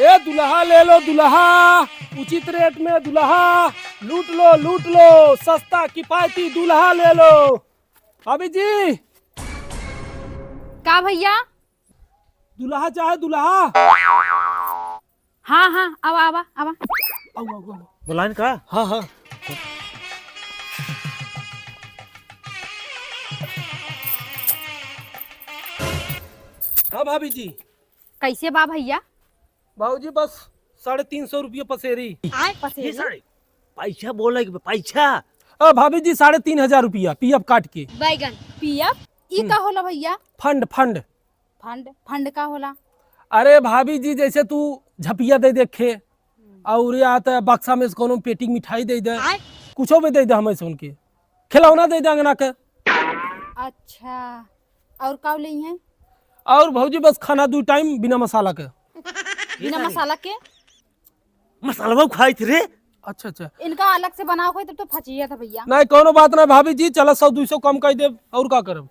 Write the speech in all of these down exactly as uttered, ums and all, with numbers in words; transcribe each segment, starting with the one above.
ए दुल्हा ले लो दुल्हा, उचित रेट में दुल्हा, लूट लो, लूट लो, सस्ता किफायती दुल्हा ले लो। भाभी जी। का भैया? दुल्हा चाहे दुल्हा? हाँ, हाँ, आवा, आवा, आवा। आवा, आवा, आवा। बुलाइन का? हाँ, हाँ। हाँ भाभी जी। कैसे बा भैया? भाभी जी, बस साढ़े तीन सौ रुपया पसेरी। आय, पसेरी? ये साढ़े, पैसा बोले के पैसा। अ, भाभी जी, साढ़े तीन हजार रुपया पीएफ काट के। बैगन। पीएफ? ई हम्म। का होला भैया? फंड, फंड। फंड, फंड का होला? अरे भाभी जी, जैसे तू झपिया दे देखे, हम्म। और या त बक्सा में से कोनो पेटी मिठाई दे दे, आय। कुछो भी दे दे, हमें से उनके खिलौना दे दे अंगना के। अच्छा, और का लेई हैं? और भौजी, बस खाना दू टाइम बिना मसाला के। बिना मसाला के? मसालवा खाई थे रे। अच्छा, अच्छा। इनका अलग से बनाओ कोई, तब तो फंसिया था भैया। नहीं, कोनो बात नहीं भाभी जी, चला सौ दू सौ कम कर देब, और का करब?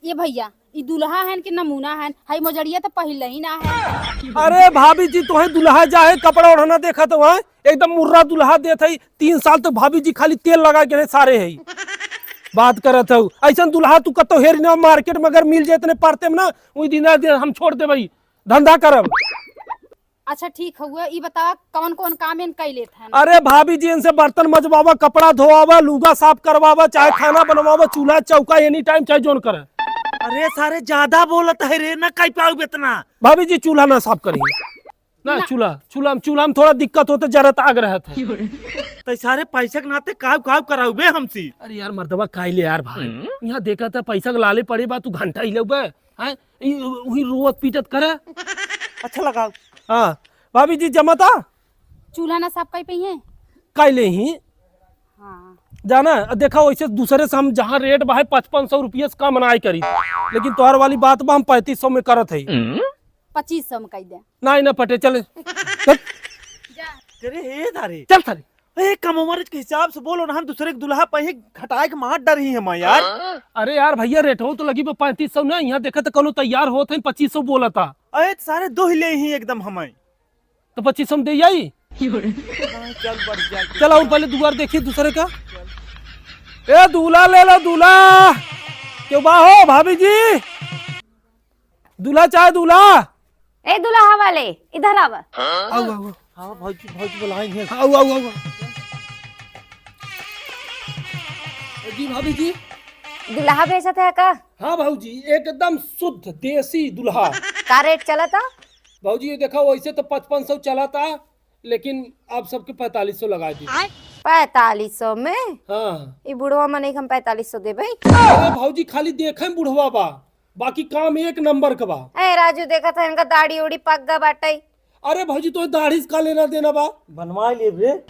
ये भैया, ई दुल्हा है कि नमूना है, हई मोजड़िया तो पहले ही ना है। अरे भाभी जी, तोहे दुल्हा जा है, कपड़ा ओढ़ना देखा तो है, एकदम मुर्रा दुल्हा देत है। तीन साल तक भाभी जी खाली तेल लगा के सारे है बात करत हऊ। ऐसन दुल्हा तू कतो हेरी ना मार्केट में अगर मिल जाए इतने पारते में ना, वही दिन, दिन हम छोड़ देबई, धंधा करब। अच्छा ठीक हउए, ई बतावा कवन कवन काम इन कई लेत हन? अरे भाभी जी, इनसे बर्तन मजवावा, कपड़ा धोआवा, लुगा साफ करवावा, चाहे खाना बनवावा, चूल्हा चौका एनी टाइम चाहे जोन करे। अरे सारे ज्यादा बोलत है रे, ना कई पाऊ इतना। भाभी जी चूल्हा ना साफ करी। ना, ना। चूल्हा, चूल्हा, चूल्हा में थोड़ा दिक्कत होते, जरत आग रहत है। तो सारे पैसे के नाते काव काव कराऊ बे हमसे। अरे यार मर्दवा काई ले यार भाई। हम्म। यहाँ देखा था पैसा के लाले पड़े बा, तू घंटा ही लेबे। हैं? ई वही रोवत पीटत करे। अच्छा लगाओ। हाँ, भाभी जी जमा ता? चूल्हा ना साफ कई पइहे? कई ले ही। हाँ। जाना, देखा वैसे दूसरे से हम जहाँ रेट बा है पचपन सौ रुपये से कम ना करी, लेकिन तोहर वाली बात बा हम पैंतीस सौ में करत है। पच्चीस सौ में कई दे। नहीं ना पटे, चले। चल। जा। तेरे हे धारे। चल थारे। ए, कम उम्र के हिसाब से बोलो ना, हम दूसरे के दुल्हा पही घटाए के मार डर ही हम यार। अरे यार भैया, रेट हो तो लगी बा पैंतीस सौ ना, यहाँ देखा तो कोनो तैयार होत है, पच्चीस सौ बोला था। अरे सारे दो ही ले ही एकदम हमें। तो पच्चीस सौ में दे आई। हाँ, चल बढ़ जाए। चल और पहले दुआर देखिए दूसरे का। ए दूल्हा ले लो दूल्हा। क्यों बा हो भाभी जी? दूल्हा चाहे दूल्हा? ए दुल्हा वाले, इधर आवा। आवा, आवा। हाँ, भौजी, भौजी बुलाए हैं। आवा, आवा, आवा। जी भाभी जी। दुल्हा बेचत है का? हाँ भौजी, एकदम शुद्ध देसी दुल्हा। का रेट चलता? भौजी, ये देखा, वैसे तो पचपन सौ चलता, लेकिन आप सबके पैंतालीस सौ लगा दी। पैंतालीस सौ में? हाँ। ई बुढ़वा मने के हम पैंतालीस सौ देबे। अरे भौजी, खाली देखे में बुढ़वा बा, बाकी काम एक नंबर के बा। ए राजू, देखा था इनका दाढ़ी उड़ी पक गा बाटे। अरे भौजी, तो दाढ़ी से का लेना देना बा? बनवा ले बे।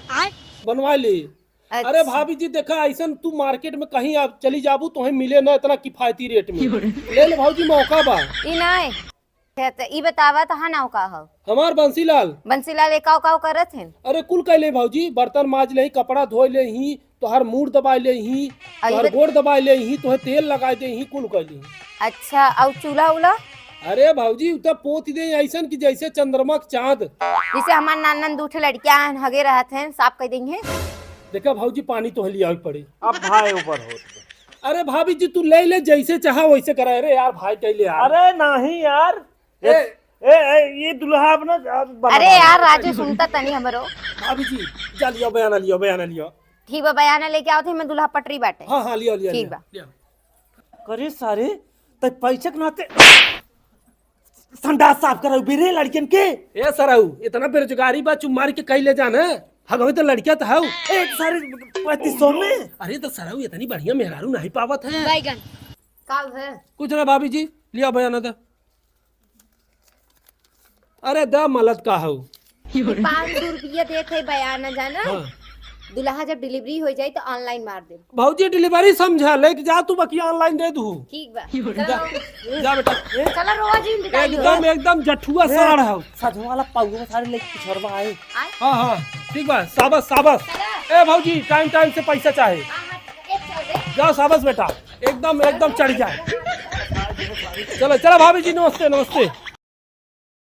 बनवा ले। अच्छा। अरे भाभी जी, देखा, ऐसन तू मार्केट में कहीं आप चली जाबू, तोहे मिले ना इतना किफायती रेट में। ले ले भौजी, मौका बा। ई नाय। अच्छा, त ई बतावा, तहार नाव का हव? हमार बंसीलाल। बंसीलाल, ए काव काव करत हैं? अरे कुल कइ ले भौजी, बर्तन माज ले ही, कपड़ा धोए ले ही, तोहार मूड़ दबाए ले ही, आ, ई तोहार बत- गोड़ दबाए ले ही, तोहे तेल लगाए दे ही, कुल कइ ले ही। अच्छा, अउ चूल्हा उल्हा? अरे भौजी, उ त पोत दे ऐसन कि जैसे चंद्रमा के चांद। जैसे हमार नानन दू ठे लड़कियां हगे रहत हैं, साफ कइ देंगे। देखा भौजी, पानी तोहे लियावे के पड़ी। अब भाई ऊपर होत बा। अरे भाभी जी, तू ले ले, जैसे चाहा वैसे करा। अरे यार, भाई कइ ले यार। अरे नहीं यार, ए। ए, ए, ये दुल्हा अपना, अब बना अरे बना। यार, राजू सुनता तनी हमरो। भाभी जी, जा लियो बयाना, लियो बयाना, लियो। ठीक बा, बयाना लेके आओ थे, मैं दुल्हा पटरी बाटे। हाँ, हाँ, लियो, लियो, ठीक लियो, बा। लियो। करे सारे, तै पैसे के नाते संडास साफ कराऊ बे रे लड़कियन के। ए सरऊ, इतना बेरोजगारी बा, चुप मार के कइ ले जान, हैं? हगवे तो लड़किया तो हऊ। ए सारे, पैंतीस सौ में। अरे तो सरऊ, इतनी बढ़िया मेहरारू नहीं पावत है। बैगन। का है? कुछ ना भाभी जी, लिया बयाना दा। अरे दा मलत का हऊ। पाँच सौ रुपया देत है बयाना जाना। हाँ। दुल्हा जब डिलीवरी हो जाई तो online मार दे। भौजी डिलीवरी समझा, लेके जा तू, बाकी online दे दू। ठीक बा। जा, चलो। जा बेटा। चलो रोआ जी, बिदाई हो। एकदम, एकदम जठुआ ए, साढ़ हऊ। सजवाला पाउआ सारे लेके पिछड़वा आए। आए? हाँ, हाँ, ठीक बा, शाबाश, शाबाश। चलो। ए भौजी, टाइम टाइम से पैसा चाहे। हाँ, हाँ, एक सौ दे। जा, शाबाश बेटा, एकदम, एकदम चढ़ जाए। चलो, चलो भाभी जी, नमस्ते, नमस्ते।